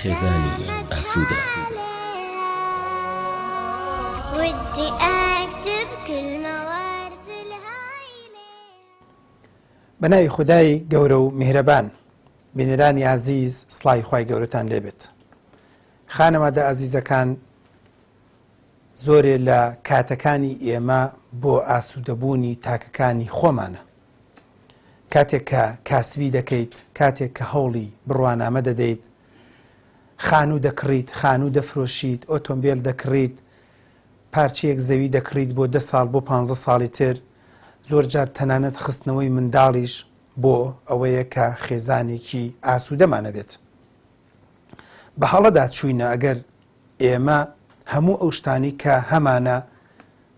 خێزانی ئاسوودە. بە ناوی خودای گەورە و میهرەبان بینەرانی ئازیز سڵاوی خوای گەورەتان لێبێت خانەوادە ئازیزەکان زۆرێ لە کاتەکانی ئێمە بۆ ئاسوودەبوونی تاکەکانی خۆمانە کاتێک کە کاسبی دەکەیت، کاتێک کە هەوڵی بڕوانامە دەدەیت، خانوو دەکڕیت، خانوو دەفرۆشیت، ئۆتۆمبێل دەکڕیت، پارچەیەک زەوی دەکڕیت بۆ دە ساڵ بۆ پانزە ساڵی تر، زۆر جار تەنانەت خستنەوەی منداڵیش بۆ ئەوەیە کە خێزانێکی ئاسوودەمان هەبێت. بە هەڵەدا چووینە ئەگەر ئێمە هەموو ئەو شتانەی کە هەمانە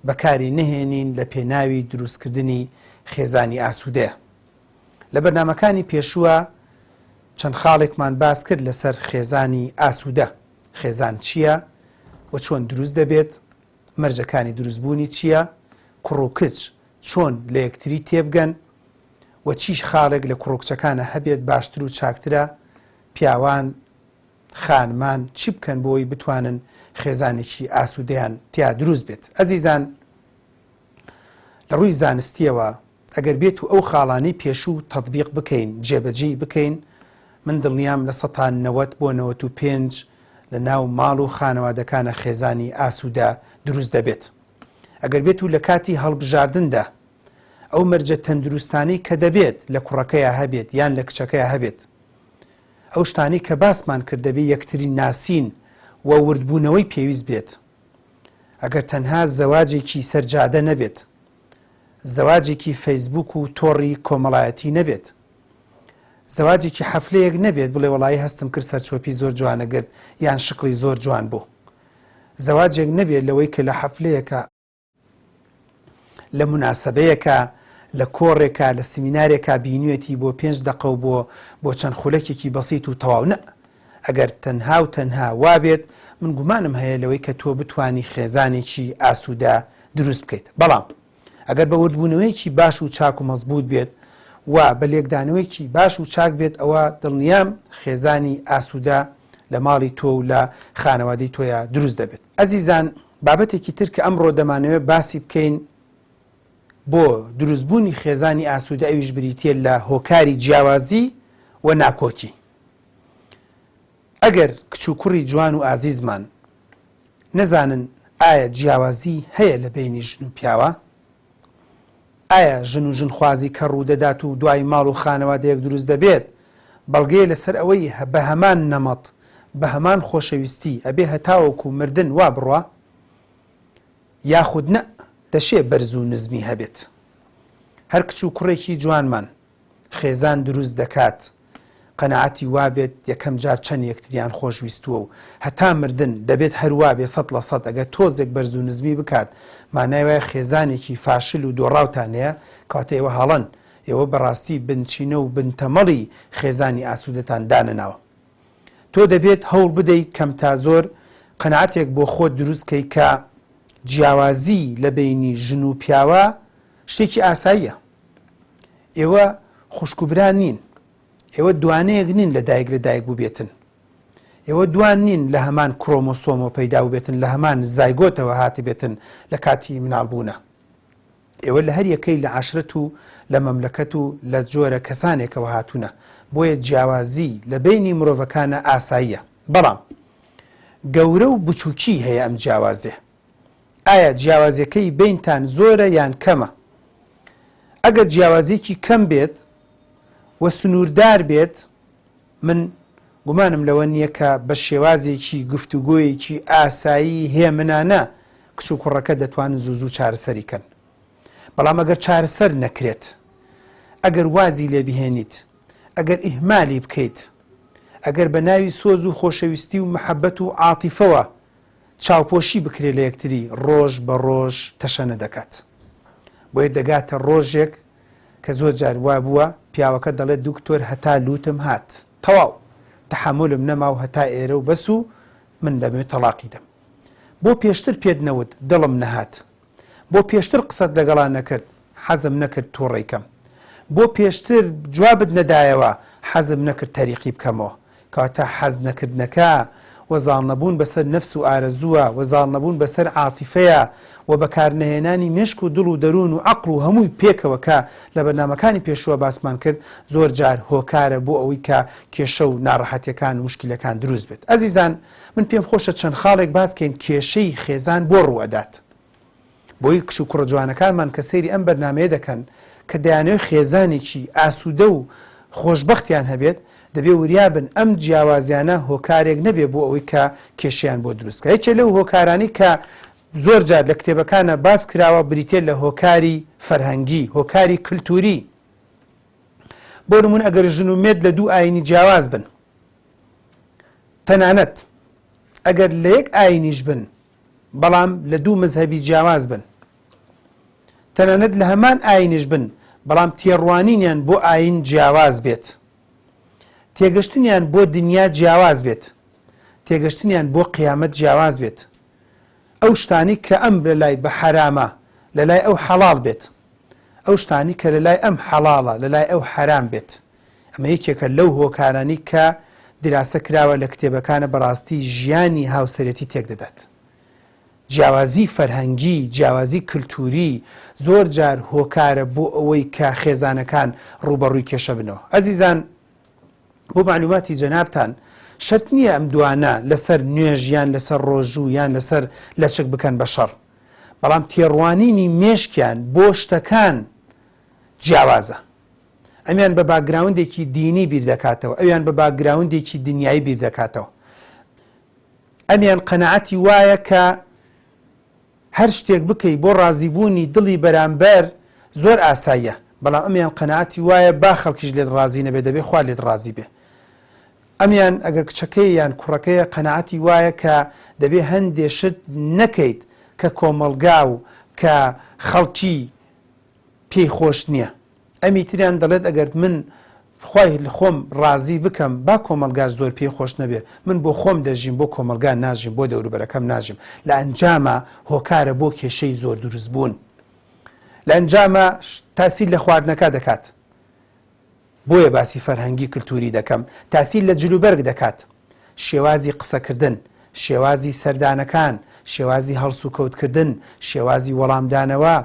بەکاری نەهێنین لە پێناوی دروستکردنی خێزانی ئاسوودەیە. لە بەرنامەکانی پێشووە چەند خاڵێکمان باس کرد لەسەر خێزانی ئاسوودە، خێزان چییە و چۆن دروست دەبێت، مەرجەکانی دروستبوونی چییە، کوڕ و کچ چۆن لە یەکتری تێبگەن و چی خاڵێک لە کوڕ و کچەکانە هەبێت باشتر و چاکترە، پیاوان خانمان چی بکەن بۆی بتوانن خێزانێکی ئاسوودەیان تیا دروست بێت ئەزیزان لە ڕووی زانستیەوە ئەگەر بێت و ئەو خاڵانەی پێشوو تەطبیق بکەین جێبەجێی بکەین من دڵنیام لە سەتا 90 بۆ 95 لە ناو ماڵ و خانەوادەکانە خێزانی ئاسوودە دروست دەبێت ئەگەر بێت و لە کاتی هەڵبژاردندا ئەو مەرجە تەندروستانەی کە دەبێت لە کوڕەکەیا هەبێت یان لە کچەکەیا هەبێت ئەو شتانەی کە باسمان کرد دەبێ یەکتری ناسین و وردبوونەوەی پێویست بێت. ئەگەر تەنها زەواجێکی سەر جادە نەبێت، زەواجێکی فەیسبووک و تۆڕی کۆمەڵایەتی نەبێت، زەواجێکی حەفلەیەک نەبێت بڵێ وەڵایی هەستم کرد سەرچۆپی زۆر جوانە گرت یان شکڵی زۆر جوان بوو. زەواجێک نەبێت لەوەی کە لە حەفلەیەکا لە موناسەبەیەکا، لە کۆڕێکا، لە سمینارێکا بینیوێتی بۆ پێنج دەقە و بۆ بۆ چەند خولەکێکی بەسیت و تەواو نە. ئەگەر تەنها و تەنها وابێت من گومانم هەیە لەوەی کە تۆ بتوانی خێزانێکی ئاسوودە دروست بکەیت. بەڵام ئەگەر بە وردبوونەوەیەکی باش و چاک و مەزبووت بێت و بە لێکدانەوەیەکی باش و چاک بێت ئەوە دڵنیام خێزانی ئاسوودە لە ماڵی تۆ و لە خانەوادەی تۆیا دروست دەبێت. ئەزیزان بابەتێکی تر کە ئەمڕۆ دەمانەوێت باسی بکەین بۆ دروستبوونی خێزانی ئاسوودە ئەویش بریتییە لە هۆکاری جیاوازی و ناکۆکی. ئەگەر کچ و کوڕی جوان و ئازیزمان نەزانن ئایا جیاوازی هەیە لە بەینی ژن و پیاوا؟ ئایا ژن و ژنخوازی کە ڕوودەدات و دوای ماڵ و خانەوادەیەک دروست دەبێت بەڵگەیە لەسەر ئەوەی بە هەمان نەمەط بە هەمان خۆشەویستی ئەبێ هەتاوەکو مردن وا بڕوا؟ یاخود نەء دەشێ بەرز و نزمی هەبێت؟ هەر کچ و کوڕێکی جوانمان خێزان دروست دەکات قەناعەتی وابێت یەکەم جار چەند یەکتریان خۆش ویستووە و هەتا مردن دەبێت هەر وابێ سەت لە سەت ئەگەر تۆزێک بەرز و نزمی بکات مانای وایە خێزانێکی فاشل و دۆڕاوتان هەیە کەواتە ئێوە هەڵەن ئێوە بەڕاستی بنچینە و بنتەمەڵی خێزانی ئاسوودەتان دانەناوە تۆ دەبێت هەوڵ بدەی کەم تا زۆر قەناعەتێک بۆ خۆت دروست کەی کە جیاوازی لە بەینی ژن و پیاوە شتێکی ئاساییە ئێوە خوشک و برا نین، ئێوە دوانەیەک نین لە دایک لە دایک بووبێتن، ئێوە دوان نین لە هەمان کرۆمۆسۆمەوە پەیدا بووبێتن، لە هەمان زایگۆتەوە هاتبێتن لە کاتی مناڵبوونە. ئێوە لە هەر یەکەی لە عەشرەت و لە مەملەکەت و لە جۆرە کەسانێکەوە هاتوونە، بۆیە جیاوازی لە بەینی مرۆڤەکانە ئاساییە. بەڵام گەورە و بچووکی هەیە ئەم جیاوازیه. ئایا جیاوازیەکەی بەینتان زۆرە یان کەمە؟ ئەگەر جیاوازیەکی کەم بێت و سنووردار بێت من گومانم لەوە نییە کە بە شێوازێکی گفتوگۆیەکی ئاسایی هێمنانە کچ و کوڕەکە دەتوانن زوو زوو چارەسەری کەن بەڵام ئەگەر چارەسەر نەکرێت ئەگەر وازی لێ بهێنیت ئەگەر ئیهمالی بکەیت ئەگەر بە ناوی سۆز و خۆشەویستی و محەبەت و عاتیفەوە چاوپۆشی بکرێت لە یەکتری ڕۆژ بە ڕۆژ تەشەنە دەکات بۆیە دەگاتە ڕۆژێک کە زۆر جار وا بووە پیاوەکە دەڵێت دکتۆر هەتا لوتم هات تەواو تەحەمولم نەما و هەتا ئێرە و بەس و من دەمەوێت تەڵاقی دەم بۆ پێشتر پێت نەوت دڵم نەهات بۆ پێشتر قسەت لەگەڵا نەکرد حەزم نەکرد توڕەی کەم بۆ پێشتر جوابت نەدایەوە حەزم نەکرد تەریقی بکەمەوە. کەواتە حەز نەکردنەکە و زاڵنەبوون بەسەر نەفس و ئارەزووە و زاڵنەبوون بەسەر عاتیفەیە و بەکارنەهێنانی مێشک و دڵ و دەروون و عەقڵ و هەمووی پێکەوە کە لە بەرنامەکانی پێشووە باسمان کرد زۆر جار هۆکارە بۆ ئەوەی کە کێشە و ناڕەحەتیەکان و موشکیلەکان دروست بێت. ئەزیزان من پێم خۆشە چەند خاڵێک باس کەین کێشەی خێزان بۆ ڕووئەدات. بۆی کچ و کوڕە جوانەکانمان کە سەیری ئەم بەرنامەیە دەکەن کە دەیانەوێت خێزانێکی ئاسوودە و خۆشبەختیان هەبێت دەبێ وریا بن ئەم جیاوازیانە هۆکارێک نەبێ بۆ ئەوەی کە کێشەیان بۆ دروست کە یەکێ لەو هۆکارانەی کە زۆر جار لە کتێبەکانە باس کراوە بریتە لە هۆکاری فەرهەنگی هۆکاری کلتوری بۆ نمونە ئەگەر ژن و مێرد لە دوو ئاینی جیاواز بن تەنانەت ئەگەر لە یەک ئاینیش بن بەڵام لە دوو مەزهەبی جیاواز بن، تەنانەت لە هەمان ئاینیش بن، بەڵام تێڕوانینیان بۆ ئاین جیاواز بێت، تێگەشتنیان بۆ دنیا جیاواز بێت، تێگەشتنیان بۆ قیامەت جیاواز بێت، ئەو شتانەی کە ئەم لە لای بە حەرامە لە لای ئەو حەڵاڵ بێت، ئەو شتانەی کە لە لای ئەم حەڵاڵە لە لای ئەو حەرام بێت. ئەمە یەکێکە لەو هۆکارانەی کە دیراسە کراوە لە کتێبەکانە بەڕاستی ژیانی هاوسەرێتی تێکدەدات. جیاوازی فەرهەنگی، جیاوازی کلتوری زۆر جار هۆکارە بۆ ئەوەی کە خێزانەکان ڕووبەڕووی کێشە بنەوە. ئەزیزان بۆ مەعلوماتی جەنابتان شەرت نییە ئەم دوانە لەسەر نوێژ یان لەسەر ڕۆژوو یان لەسەر لەچک بکەن بە شەڕ بەڵام تێڕوانینی مێشکیان بۆ شتەکان جیاوازە. ئەمیان بە background ێکی دینی بیر دەکاتەوە، ئەویان بە background ێکی دنیایی بیر دەکاتەوە. ئەمیان قەناعەتی وایە کە هەر شتێک بکەی بۆ ڕازیبوونی دڵی بەرامبەر زۆر ئاساییە، بەڵام ئەمیان قەناعەتی وایە با خەڵکیش لێت ڕازی نەبێ دەبێ خوا لێت ڕازی بێ. ئەمیان ئەگەر کچەکەی یان کوڕەکەیە قەناعەتی وایە کە دەبێ هەندێ شت نەکەیت کە کۆمەڵگا و کە خەڵکی پێی خۆش نییە. ئەمی تریان دەڵێت ئەگەر من خوای لەخۆم ڕازی بکەم با کۆمەڵگاش زۆر پێی خۆش نەبێ من بۆ خۆم دەژیم بۆ کۆمەڵگا ناژیم بۆ دەوروبەرەکەم ناژیم لە ئەنجاما هۆکارە بۆ کێشەی زۆر دروست بوون لە ئەنجاما تاسیر لە خواردنەکە دەکات بۆیە باسی فەرهەنگی کلتوری دەکەم تاسیر لە جلوبەرگ دەکات شێوازی قسەکردن شێوازی سەردانەکان شێوازی هەڵسوکەوتکردن شێوازی وەڵامدانەوە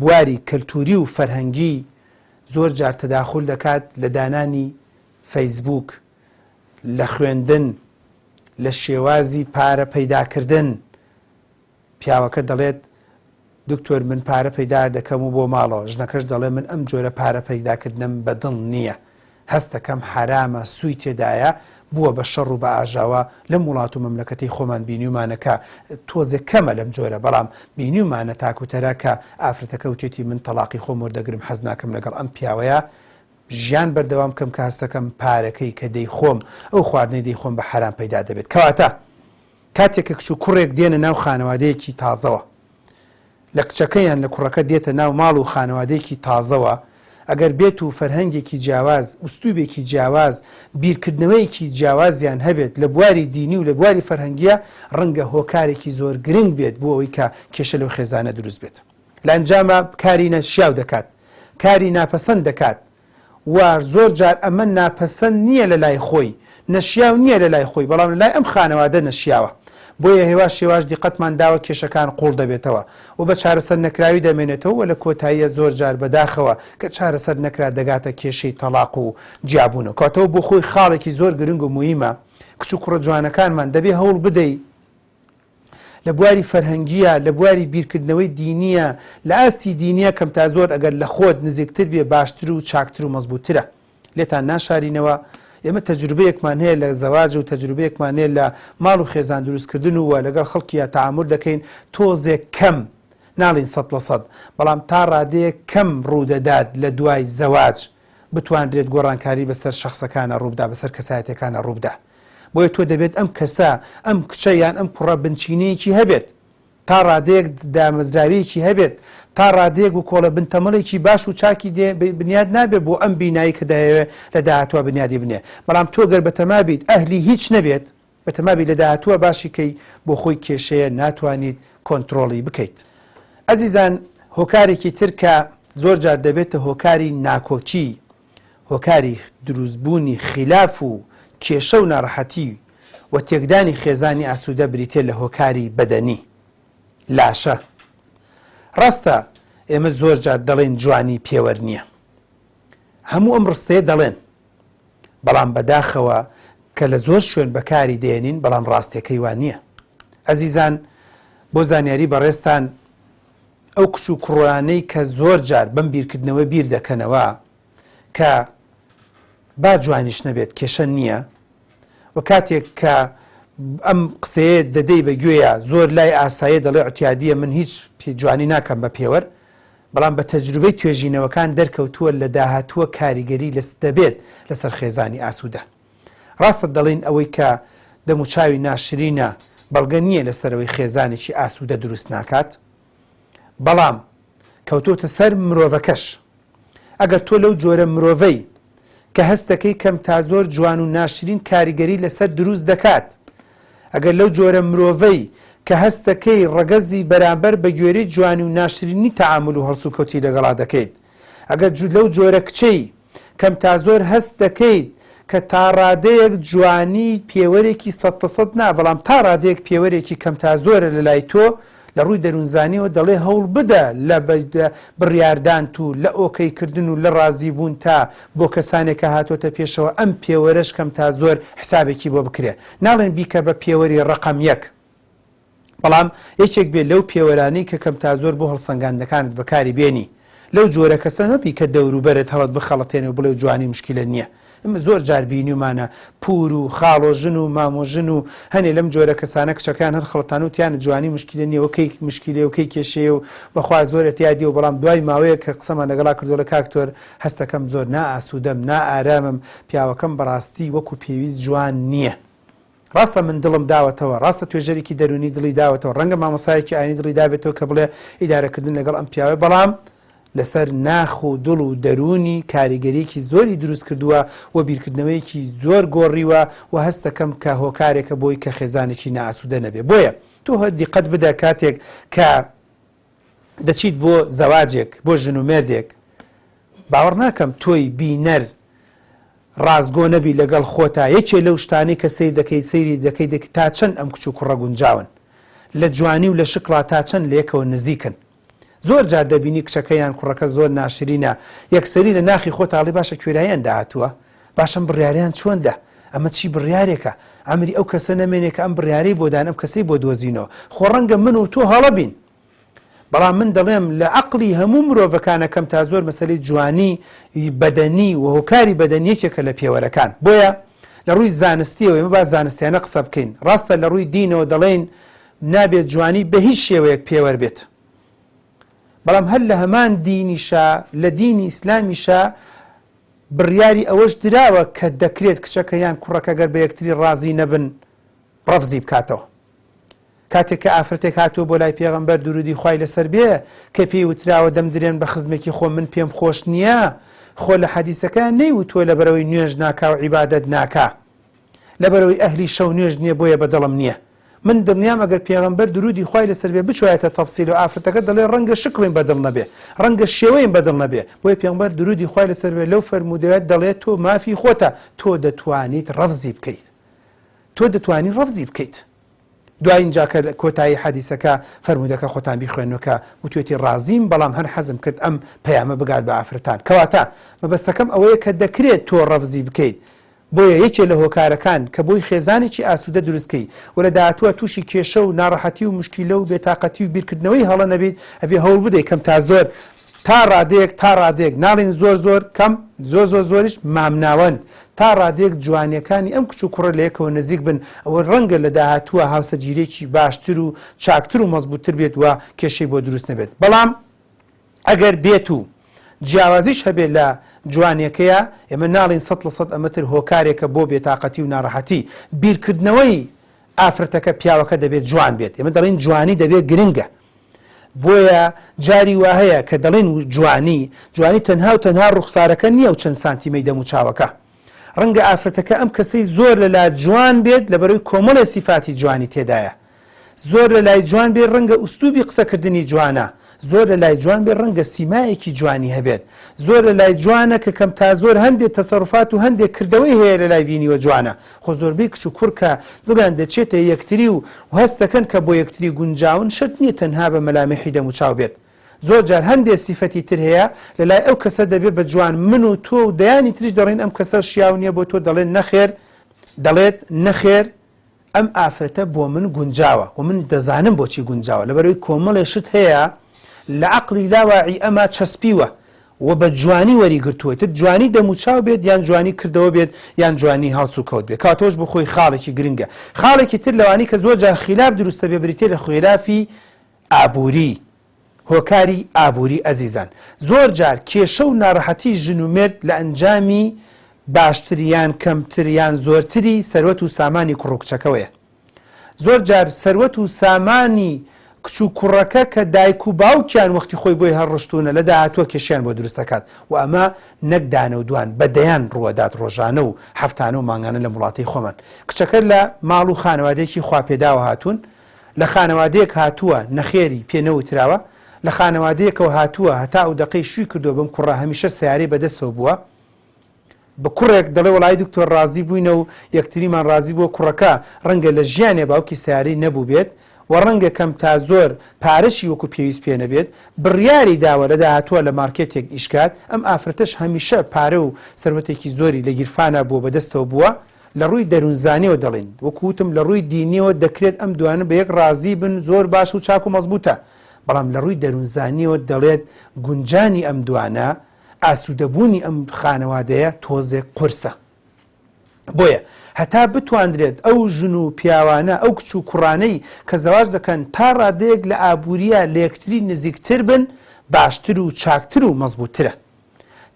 بواری کەلتوری و فەرهەنگی زۆر جار تەداخول دەکات لە دانانی فەیسبووک، لە خوێندن، لە شێوازی پارە پەیداکردن، پیاوەکە دەڵێت دکتۆر من پارە پەیدا دەکەم و بۆ ماڵەوە، ژنەکەش دەڵێ من ئەم جۆرە پارە پەیداکردنەم بەدڵ نییە. هەست دەکەم حەرامە سووی تێدایە بووە بە شەڕ و بە ئاژاوە لەم وڵات و مەملەکەتەی خۆمان بینیومانە کە تۆزێک کەمە لەم جۆرە بەڵام بینیومانە تاک و تەرا کە ئافرەتەکە وتێتی من تەڵاقی خۆم وەردەگرم حەز ناکەم لەگەڵ ئەم پیاوەیا ژیان بەردەوام کەم کە هەستەکەم پارەکەی کە دەیخۆم ئەو خواردنەی دەیخۆم بە حەرام پەیدا دەبێت کەواتە کاتێک کە کچ و کوڕێک دێنە ناو خانەوادەیەکی تازەوە لە کچەکە یان لە کوڕەکە دێتە ناو ماڵ و خانەوادەیەکی تازەوە، ئەگەر بێت و فەرهەنگێکی جیاواز، ئوسلوبێکی جیاواز، بیرکردنەوەیەکی جیاوازیان هەبێت لە بواری دینی و لە بواری فەرهەنگییە، ڕەنگە هۆکارێکی زۆر گرنگ بێت بۆ ئەوەی کە کێشە لەو خێزانە دروست بێت. لە ئەنجاما کاری نەشیاو دەکات، کاری ناپەسەند دەکات، و زۆر جار ئەمە ناپەسەند نییە لە لای خۆی، نەشیاو نییە لە لای خۆی، بەڵام لە لای ئەم خانەوادە نەشیاوە. بۆیە هێواش هێواش دیقەتمان داوە کێشەکان قووڵ دەبێتەوە و بە چارەسەر نەکراوی دەمێنێتەوە و لە کۆتاییە زۆر جار بەداخەوە کە چارەسەر نەکرا دەگاتە کێشەی تەڵاق و جیابوونەوە. کەواتە بۆ خۆی خاڵێکی زۆر گرنگ و مویمە کچ و کوڕە جوانەکانمان دەبێ هەوڵ بدەی لە بواری فەرهەنگییە، لە بواری بیرکردنەوەی دینییە، لە ئاستی دینییە کەم تا زۆر ئەگەر لە خۆت نزیکتر بێ باشتر و چاکتر و مەزبووترە. لێتان ناشارینەوە ئێمە تەجروبەیەکمان هەیە لە زەواج و تەجروبەیەکمان هەیە لە ماڵ و خێزان دروستکردن و لەگەڵ خەڵکییا تەعامول دەکەین تۆزێک کەم ناڵین 100% بەڵام تا ڕادەیەک کەم ڕوودەدات لە دوای زەواج بتوانرێت گۆڕانکاری بەسەر شەخسەکانە ڕووبدا بەسەر کەسایەتەکانە ڕووبدا. بۆیە تۆ دەبێت ئەم کەسە، ئەم کچە یان ئەم کوڕە بنچینەیەکی هەبێت، تا ڕادەیەک دامەزراوەیەکی هەبێت، تا ڕادەیەک وکۆڵە بنتەمەڵێکی باش و چاکی دێ بنیاد نابێت بۆ ئەم بینایی کە دەیەوێت لە داهاتووە بنیادی بنێ. بەڵام تۆ گەر بەتەما بیت ئەهلی هیچ نەبێت، بەتەما بیت لە داهاتووە باشی کەی بۆ خۆی کێشەیە ناتوانیت کۆنترۆڵی بکەیت. ئەزیزان هۆکارێکی تر کە زۆر جار دەبێتە هۆکاری ناکۆکی. هۆکاری دروستبوونی خیلاف و کێشە و ناڕەحەتی و تێکدانی خێزانی ئاسوودە بریتیە لە هۆکاری بەدەنی، لاشە. ڕاستە ئێمە زۆر جار دەڵێین جوانی پێوەر نییە. هەموو ئەم ڕستەیە دەڵێن. بەڵام بەداخەوە کە لە زۆر شوێن بەکاری دێنین بەڵام ڕاستیەکەی وا نییە. ئەزیزان بۆ زانیاری بەڕێزتان ئەو کچ و کوڕانەی کە زۆر جار بەم بیرکردنەوە بیر دەکەنەوە کە با جوانیش نەبێت کێشە نییە و کاتێک کە ئەم قسەیە دەدەی بە گوێیە زۆر لای ئاساییە دەڵێ عتیادیە من هیچ جوانی ناکەم بە پێوەر بەڵام بە تەجروبەی توێژینەوەکان دەرکەوتووە لە داهاتووە کاریگەری لەس دەبێت لەسەر خێزانی ئاسوودە. ڕاستە دەڵێین ئەوەی کە دەموچاوی ناشرینە بەڵگە نییە لەسەر ئەوەی خێزانێکی ئاسوودە دروست ناکات، بەڵام کەوتۆتە سەر مرۆڤەکەش. ئەگەر تۆ لەو جۆرە مرۆڤەی کە هەست دەکەی کەم تا زۆر جوان و ناشرین کاریگەری لەسەر دروست دەکات، ئەگەر لەو جۆرە مرۆڤەی کە هەست دەکەی ڕەگەزی بەرامبەر بە گوێرەی جوانی و ناشرینی تەعامول و هەڵسوکەوتی لەگەڵا دەکەیت، ئەگەر لەو جۆرە کچەی کەم تا زۆر هەست دەکەیت کە تاڕادەیەک جوانی پێوەرێکی سەدتەسەد نا بەڵام تا ڕادەیەک پێوەرێکی کەم تا زۆرە لەلای تۆ لە ڕووی دەروونزانیەوە دەڵێ هەوڵ بدە لە بڕیاردانت و لە ئۆکەی کردن و لە ڕازی بوونتا بۆ کەسانێک کە هاتۆتە پێشەوە ئەم پێوەرەش کەم تا زۆر حسابێکی بۆ بکرێ ناڵێن بیکە بە پێوەری ڕەقەم یەک بەڵام یەکێک بێ لەو پێوەرانەی کە کەم تا زۆر بۆ هەڵسەنگاندنەکانت بەکاری بێنی. لەو جۆرە کەسە مەبی کە دەوروبەرت هەڵت بخەڵەتێنێ و بڵێ جوانی مشکیلە نییە. ئێمە زۆر جار بینیومانە پوور و خاڵۆژن و مامۆژن و هەنێ لەم جۆرە کەسانە کچەکەیان هەر خەڵەتانە و تیانە جوانی مشکیلە نییە و کەی مشکیلەیە و کەی کێشەیە و بەخوا زۆر ئێتیادیە و بەڵام دوای ماوەیەک کە قسەمان لەگەڵا کردووە ئەڵێ کاک تۆر هەستەکەم زۆر نائاسوودەم نائارامم پیاوەکەم بەڕاستی وەکو پێویست جوان نییە. ڕاستە من دڵم داوەتەوە، ڕاستە توێژەرێکی دەروونی دڵی داوەتەوە، ڕەنگە مامۆستایەکی ئاینی دڵی دابێتەوە کە بڵێ ئیدارەکردن لەگەڵ ئەم پیاوە، بەڵام لەسەر ناخ و دڵ و دەروونی کاریگەرییەکی زۆری دروست کردووە و بیرکردنەوەیەکی زۆر گۆڕیوە و هەست دەکەم کە هۆکارێکە بۆی کە خێزانێکی نائاسوودە نەبێ. بۆیە تۆ دیقەت بدە کاتێک کە دەچیت بۆ زەواجێک، بۆ ژن و مێردێک، باوەڕ ناکەم تۆی بینەر ڕاستگۆ نەبی لەگەڵ خۆتا یەکێ لەو شتانەی کە سەیر دەکەیت سەیری دەکەیت دەکەیت تا چەند ئەم کچ و کوڕە گونجاون لە جوانی و لە شکڵا تا چەند لە یەکەوە نزیکن زۆر جار دەبینی کچەکە یان کوڕەکە زۆر ناشرینە یەکسەری لە ناخی خۆتا ئەڵێی باشە کوێراییان داهاتووە باشە ئەم بڕیارەیان چۆن دا ئەمە چی بڕیارێکە عەمری ئەو کەسە نەمێنێ کە ئەم بڕیارەی بۆ دان ئەم کەسەی بۆ دۆزینەوە خۆ ڕەنگە من و تۆ هەڵە بین بەڵام من دەڵێم لە عەقڵی هەموو مرۆڤەکانە کەم تا زۆر مەسەلەی جوانی بەدەنی و هۆکاری بەدەنی یەکێکە لە پێوەرەکان بۆیە لە ڕووی زانستیەوە ئێمە با زانستیانە قسە بکەین ڕاستە لە ڕووی دینەوە دەڵێین نابێت جوانی بە هیچ شێوەیەک پێوەر بێت بەڵام هەر لە هەمان دینیشا لە دینی ئیسلامیشا بڕیاری ئەوەش دراوە کە دەکرێت کچەکە یان کوڕەکە گەر بە یەکتری ڕازی نەبن ڕەفزی بکاتەوە کاتێک کە ئافرەتێک هاتووە بۆ لای پێغەمبەر دروودی خوای لەسەر بێ کە پێی وتراوە دەمدرێن بە خزمێکی خۆم من پێم خۆش نییە خۆ لە حەدیسەکە نەیوتووە لەبەرئەوەی نوێژ ناکا و عیبادەت ناکا لەبەرئەوەی ئەهلی شەو نوێژ نییە بۆیە بە دڵم نییە من دڵنیام ئەگەر پێغەمبەر دروودی خوای لەسەر بێ بچوایەتە تەفسیل و ئافرەتەکە دەڵێ ڕەنگە شکڵیم بە دڵ نەبێ ڕەنگە شێوەیم بە دڵ نەبێ بۆیە پێغەمبەر دروودی خوای لەسەر بێ لەو فەرموودەیە دەڵێ تۆ مافی خۆتە تۆ دەتوانیت ڕەفزی بکەیت تۆ دەتوانی ڕەفزی بکەیت. دوایین جا کە کۆتایی حەدیسەکە فەرموودەکە خۆتان بیخوێننەوە کە وتوێتی ڕازیم بەڵام هەر حەزم کرد ئەم پەیامە بگات بە ئافرەتان کەواتە مەبەستەکەم ئەوەیە کە دەکرێت تۆ ڕەفزی بکەیت بۆیە یەکێ لە هۆکارەکان کە بۆی خێزانێکی ئاسوودە دروست کەی و لە داهاتووە تووشی کێشە و ناڕەحەتی و مشکیلە و بێتاقەتی و بیرکردنەوەی هەڵە نەبیت ئەبێ هەوڵ بدەی کەم تا زۆر تا ڕادەیەک تا ڕادەیەک ناڵێین زۆر زۆر کەم زۆر زۆر زۆریش مامناوەند تا ڕادەیەک جوانیەکانی ئەم کچ و کوڕە لە یەکەوە نزیک بن ئەوە ڕەنگە لە داهاتووە هاوسەرگیریەکی باشتر و چاکتر و مەزبووتر بێت و کێشەی بۆ دروست نەبێت بەڵام ئەگەر بێت و جیاوازیش هەبێت لە جوانیەکەیا ئێمە ناڵێین 100% ئەمە تر هۆکارێکە بۆ بێتاقەتی و ناڕەحەتی بیرکردنەوەی ئافرەتەکە پیاوەکە دەبێت جوان بێت ئێمە دەڵێین جوانی دەبێت گرنگە بۆیە جاری واهەیە کە دەڵێن جوانی، جوانی تەنها و تەنها ڕوخسارەکە نییە و چەند سانتیمەی دەم و چاوەکە. ڕەنگە ئافرەتەکە ئەم کەسەی زۆر لەلا جوان بێت لەبەرئەوەی کۆمەڵێ سیفاتی جوانی تێدایە. زۆر لەلای جوان بێت ڕەنگە ئوسلوبی قسەکردنی جوانە. زۆر لە لای جوان بێ ڕەنگە سیمایەکی جوانی هەبێت. زۆر لە لای جوانە کە کەم تا زۆر هەندێ تەسەروفات و هەندێ کردەوەی هەیە لە لای بینیوە جوانە. خۆ زۆربەی کچ و کوڕ کە دڵیان دەچێتە یەکتری و هەست دەکەن کە بۆ یەکتری گونجاون شەرت نییە تەنها بە مەلامحی دەموچاو بێت. زۆر جار هەندێ سیفەتی تر هەیە لە لای ئەو کەسە دەبێ بە جوان من و تۆ و دەیانی تریش دەڵێین ئەم کەسە شیاو نییە بۆ تۆ دەڵێن نەخێر دەڵێت نەخێر ئەم ئافرەتە بۆ من گونجاوە و من دەزانم بۆچی گونجاوە لەبەرئەوەی کۆمەڵێ شت هەیە لە عەقڵی لاواعی ئەما چەسپیوە و بە جوانی وەری گرتووە تر جوانی دەموچاو بێت یان جوانی کردەوە بێت یان جوانی هەڵسوکەوت بێت کاتۆش بۆ خۆی خاڵێکی گرنگە خاڵێکی تر لەوانی کە زۆر جار خیلاف دروستە بێ بریتیە لە خیلافی ئابووری هۆکاری ئابووری ئەزیزان زۆر جار کێشە و ناڕەحەتی ژن و مێرد لە ئەنجامی باشتر یان کەمتر یان زۆرتری سەروەت و سامانی کوڕ و کچەکەوەیە. زۆر جار سەروەت و سامانی کچ و کوڕەکە کە دایک و باوکیان وەختی خۆی بۆی هەڵڕشتوونە لە داهاتووە کێشەیان بۆ دروست دەکات و ئەمە نەک دانە و دوان بە دەیان ڕووەدات ڕۆژانە و هەفتانە و مانگانە لەم وڵاتەی خۆمان. کچەکە لە ماڵ و خانەوادەیەکی خواپێداوە هاتوون لە خانەوادەیەک هاتووە نەخێری پێ نەوتراوە، لە خانەوادەیەکەوە هاتووە هەتا ئەو دەقەی شووی کردووە بەم کوڕە هەمیشە سەیارەی بەدەستەوە بووە، بە کوڕێک دەڵێ وەڵایی دکتۆر ڕازی بووینە و یەکتریمان ڕازی بووە کوڕەکە ڕەنگە لە ژیانێ باوکی سەیارەی نەبووبێت و ڕەنگە کەم تا زۆر پارەشی وەکو پێویست پێ نەبێت بڕیاری داوە لە داهاتووە لە مارکێتێک ئیش کات ئەم ئافرەتەش هەمیشە پارە و سەروەتێکی زۆری لە گیرفانا بووە بەدەستەوە بووە لە ڕووی دەروونزانیەوە دەڵێین، وەکو وتم لە ڕووی دینیەوە دەکرێت ئەم دوانە بە یەک ڕازی بن زۆر باش و چاک و مەزبوتە، بەڵام لە ڕووی دەروونزانیەوە دەڵێت گونجانی ئەم دوانە، ئاسوودەبوونی ئەم خانەوادەیە تۆزێک قورسە. بۆیە هەتا بتواندرێت ئەو ژن و پیاوانە، ئەو کچ و کوڕانەی کە زەواج دەکەن تا ڕادەیەک لە ئابووریە لە یەکتری نزیکتر بن باشتر و چاکتر و مەزبوتترە.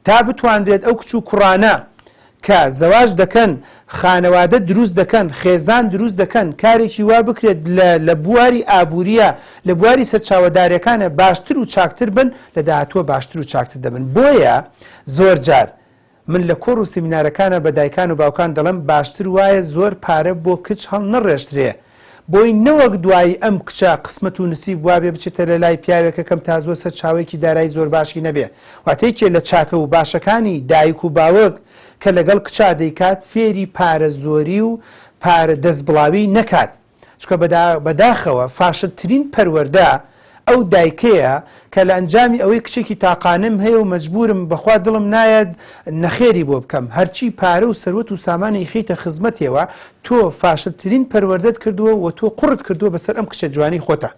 تا بتوانرێت ئەو کچ و کوڕانە کە زەواج دەکەن، خانەوادە دروست دەکەن، خێزان دروست دەکەن، کارێکی وا بکرێت لە لە بواری ئابوورییە، لە بواری سەرچاوە دارەکانە باشتر و چاکتر بن، لە داهاتووە باشتر و چاکتر دەبن. بۆیە زۆرجار من لە کۆڕ و سیمینارەکانا بە دایکان و باوکان دەڵێم باشتر وایە زۆر پارە بۆ کچ هەڵنەڕێژرێ، بۆی نەوەک دوایی ئەم کچە قسمەت و نسیب وابێ بچێتە لە لای پیاوێکە کەم تا زۆر سەرچاوەیەکی دارایی زۆر باشی نەبێ واتە یەکێ لە چاکە و باشەکانی دایک و باوک کە لەگەڵ کچا دەیکات فێری پارە زۆری و پارە دەست بڵاوی نەکات چونکە بەداخەوە فاشلترین پەروەردە ئەو دایکەیە کە لە ئەنجامی ئەوەی کچێکی تاقانەم هەیە و مەجبورم بەخوا دڵم نایەت نەخێری بۆ بکەم هەرچی پارە و سەروەت و سامانی خیتە خزمەتێوە تۆ فاشلترین پەروەردەت کردووە و تۆ قوڕت کردووە بەسەر ئەم کچە جوانەی خۆتا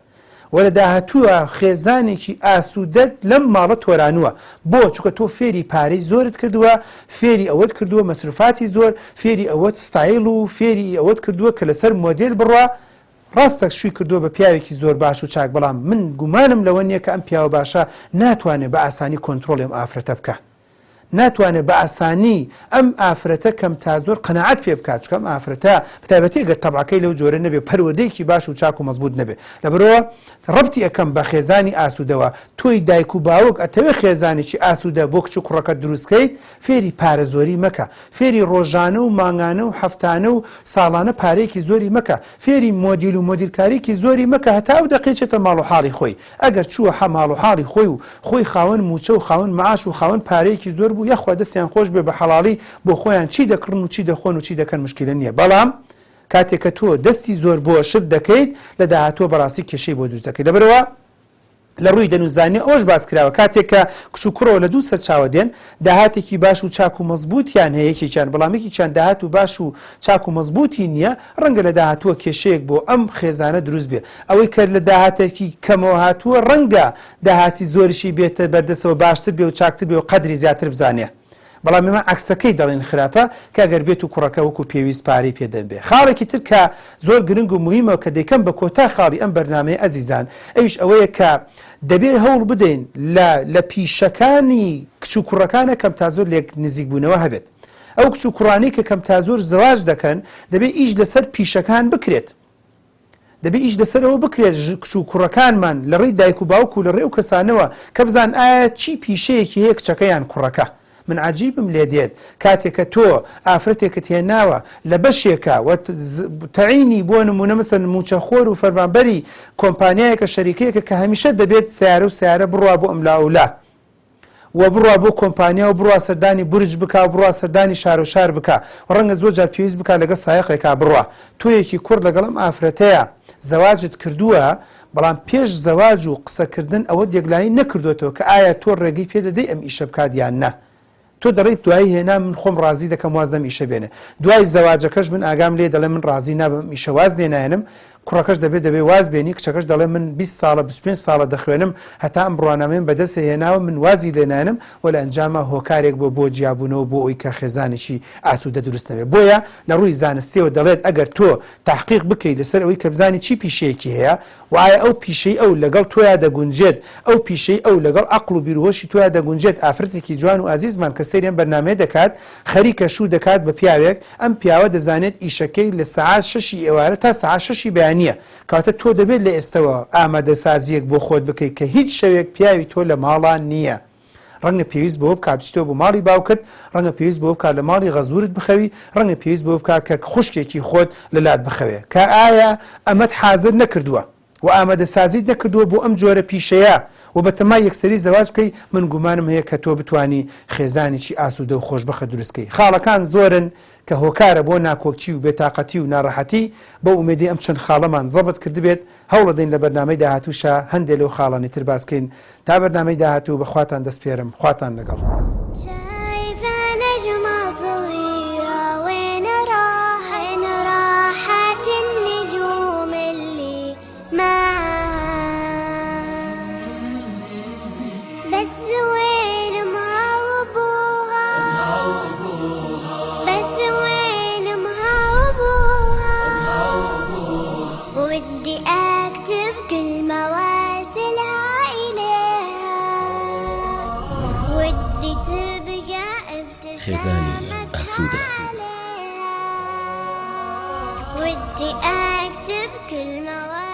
و لە داهاتووە خێزانێکی ئاسوودەت لەم ماڵە تۆرانووە بۆ چونکە تۆ فێری پارەی زۆرت کردووە فێری ئەوەت کردووە مەسروفاتی زۆر فێری ئەوەت ستایل و فێری ئەوەت کردووە کە لەسەر مۆدێل بڕوا ڕاستە شوی کردووە بە پیاوێکی زۆر باش و چاک بەڵام من گومانم لەوە نیە کە ئەم پیاوە باشە ناتوانێ بە ئاسانی کۆنترۆڵی ئەم ئافرەتە بکا ناتوانێ بە ئاسانی ئەم ئافرەتە کەم تا زۆر قەناعەت پێ بکات چونکە ئەم ئافرەتە بەتایبەتی ئەگەر تەبعەکەی لەو جۆرە نەبێ پەروەردەیەکی باش و چاک و مەزبوت نەبێ لەبەرئەوە ڕەبتی ئەکەم بە خێزانی ئاسودەوە تۆی دایک و باوک ئەتەوێ خێزانێکی ئاسودە بۆ کچ و کوڕەکەت دروست کەیت فێری پارە زۆری مەکە فێری ڕۆژانە و مانگانە و هەفتانە و ساڵانە پارەیەکی زۆری مەکە، فێری مۆدیل و مۆدیلکاریەکی زۆری مەکە هەتا ئەو دەقەی چێتە ماڵ و حاڵی خۆی، ئەگەر چووە حە ماڵ و حاڵی خۆی و خۆی خاوەن مووچە و خاوەن معاش و خاوەن پارەیەکی زۆر بوو یاخوا دەستیان خۆش بێ بە حەڵاڵی بۆ خۆیان چی دەکڕن و چی دەخۆن و چی دەکەن موشکیلە نیە بەڵام کاتێ کە تۆ دەستی زۆر بۆ شت دەکەیت لە داهاتووە بەڕاستی کێشەی بۆ دروست دەکەیت لەبەرئەوە لە ڕووی دەنووزانی ئەوەش باس کراوە کاتێک کە کچ و کوڕەوە لە دوو سەرچاوە دێن داهاتێکی باش و چاک و مەزبووتیان هەیە یەکێکیان بەڵام یەکێکیان داهات و باش و چاک و مەزبووتی نییە ڕەنگە لە داهاتووە کێشەیەک بۆ ئەم خێزانە دروست بێ ئەوەی کە لە داهاتێکی کەمەوە هاتووە ڕەنگە داهاتی زۆریشی بێتە بەردەستەوە باشتر بێ و چاکتر بێ و قەدری زیاتر بزانێ. بەڵام ئێمە عەکسەکەی دەڵێین خراپە کە ئەگەر بێت و کوڕەکە وەکو پێویست پارەی پێ دەنبێ. خاڵێکی تر کە زۆر گرنگ و موهیمە کە دەیکەم بە کۆتا خاڵی ئەم بەرنامەیە ئەزیزان ئەویش ئەوەیە کە دەبێ هەوڵ بدەین لە لە پیشەکانی کچ و کوڕەکانە کەم تا زۆر لێک نزیک بوونەوە هەبێت. ئەو کچ و کوڕانەی کە کەم تا زۆر زەواج دەکەن دەبێ ئیش لەسەر پیشەکان بکرێت. دەبێ ئیش لەسەر ئەوە بکرێت کچ و کوڕەکانمان لە ڕێی دایک و باوک و لە ڕێی ئەو کەسانەوە کە بزانن ئایا چی پیشەیەکی هەیە کچەکە یان کوڕەکە. من عەجیبم لێ دێت کاتێک کە تۆ ئافرەتێکت هێناوە لە بەشێکە و تەعینی بۆ نمونە مەسەن موچەخۆر و فەرمانبەری کۆمپانیایەکە شەریکەیەکە کە هەمیشە دەبێت سیارە و سیارە بڕوا بۆ ئەملا ئەولا و بڕوا بۆ کۆمپانیا و بڕوا سەردانی بورج بکا و بڕوا سەردانی شار و شار بکا و ڕەنگە زۆر جار پێویست بکا لەگەڵ سایەقێکا بڕوا تۆیەکی کوڕ لەگەڵ ئەم ئافرەتەیا زەواجت کردووە بەڵام پێش زەواج و قسەکردن ئەوەت یەکلایی نەکردۆتەوە کە ئایا تۆ ڕێگەی پێ دەدەی ئەم ئیشە بکات یان نا تۆ دەڵێیت دوایی هێنا من خۆم ڕازی دەکەم واز لەم ئیشە بێنێ دوای زەواجەکەش من ئاگام لێ دەڵێ من ڕازی نابم ئەم ئیشە واز لێ نایەنم کوڕەکەش دەبێ دەبێ واز بێنی کچەکەش دەڵێ من 20 ساڵە 25 ساڵە دەخوێنم هەتا ئەم بڕوانامەیەم بەدەست هێناوە من وازی لێ نایەنم و لە ئەنجاما هۆکارێک بۆ بۆ جیابوونەوە بۆ ئەوی کە خێزانێکی ئاسوودە دروست نەبێ بۆیە لە ڕووی زانستیەوە دەڵێت ئەگەر تۆ تەحقیق بکەی لەسەر ئەوەی کە بزانی چی پیشەیەکی هەیە و ئایا ئەو پیشەی ئەو لەگەڵ تۆیا دەگونجێت، ئەو پیشەی ئەو لەگەڵ عەقڵ و بیروهۆشی تۆیا دەگونجێت، ئافرەتێکی جوان و ئازیزمان کە سەیری ئەم بەرنامەیە دەکات خەریکە شوو دەکات بە پیاوێک، ئەم پیاوە دەزانێت ئیشەکەی لە سەعات شەشی ئێوارە تا سەعات شەشی بەیانییە، کەواتە تۆ دەبێت لە ئێستەوە ئامادەسازییەک بۆ خۆت بکەیت کە هیچ شەوێک پیاوی تۆ لە ماڵا نییە. ڕەنگە پێویست بەوە بکات بچیتەوە بۆ ماڵی باوکت، ڕەنگە پێویست بەوە بکات لە ماڵی غەزورت بخەوی، ڕەنگە پێویست بەوە بکات کە خوشکێکی خۆت لە لات بخەوێ. کە ئایا ئەمەت حازر نەکردووە و ئامادەسازیت نەکردووە بۆ ئەم جۆرە پیشەیە و بەتەمای یەکسەری زەواج بکەی، من گومانم هەیە کە تۆ بتوانی خێزانێکی ئاسوودە و خۆشبەخت دروست کەی. خاڵەکان زۆرن کە هۆکارە بۆ ناکۆکی و بێتاقەتی و ناڕەحەتی، بەو ئومێدەی ئەم چەند خاڵەمان زەبت کردبێت، هەوڵەدەین لە بەرنامەی داهاتووشا هەندێ لەو خاڵانەی تر باس کەین. تا بەرنامەی داهاتوو بە خواتان دەسپێرم. خواتان لەگەڵ. شایفە نەجمە صغیرە وین راحت وین راحت النجوم اللي معاها بس وين امها وابوها بس وين امها وابوها ودي اكتب كل مواسلها اليها ودي تبقى خێزانی ابتسامتها ئاسوودە. عليها ودي اكتب كل مواسلها.